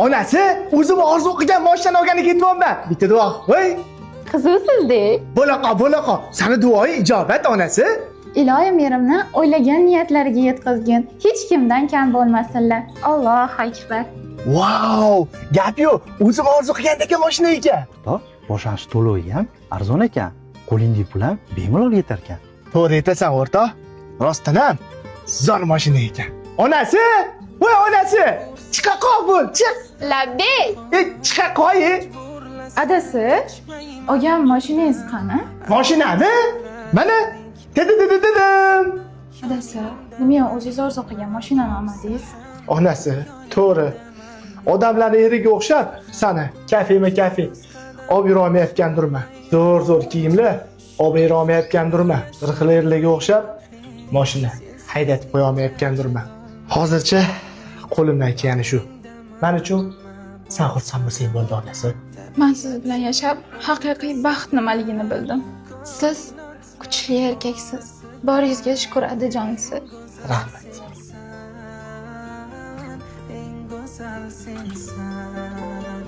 Onasi, o'zim orzu qilgan mashinani olgani ketyapman. Bitta duo qo'y. Qizuvsiz-de. Bo'laqa, bo'laqa. Sani duoing ijobat onasi. Iloyim erimni o'ylagan niyatlariga yetkazgin. Hech kimdan kam bo'lmasinlar. Allohu akbar. Vau, gap yo'q. O'zim orzu qilgandek mashina ekan. O'rtoq, boshlang'ich to'lovi ham arzon ekan. Qo'lingdagi pul ham bemalol yetar ekan. To'g'ri aytasan o'rtoq. Rostdan ham zo'r mashina ekan. Onasi, voy onasi, chiqa qol bo'l, chiq. Labbay. Chiqa qo'y. Adasi, olgan mashinangiz qani? Mashinami? Mana. Dedim. Adasi, nima o'zingiz orzu qilgan mashinani olmadingiz? Onasi, to'g'ri. Odamlarning eriga o'xshab sani kafema-kafe olib yura olmayotgandurman. Zo'r-zo'r kiyimlar olib yura olmayotgandurman. Bir xil erlarga o'xshab mashina haydatib qo'ya olmayotgandurman. Hozircha qo'limdan kelgani shu. Men uchun sen xursand bo'lsang bo'ldi onasi. Men siz bilan yashab haqiqiy baxt nimaligini bildim. Siz kuchli erkaksiz. Boringizga shukr adajonisi. Rahmat. Eng go'zal sensan.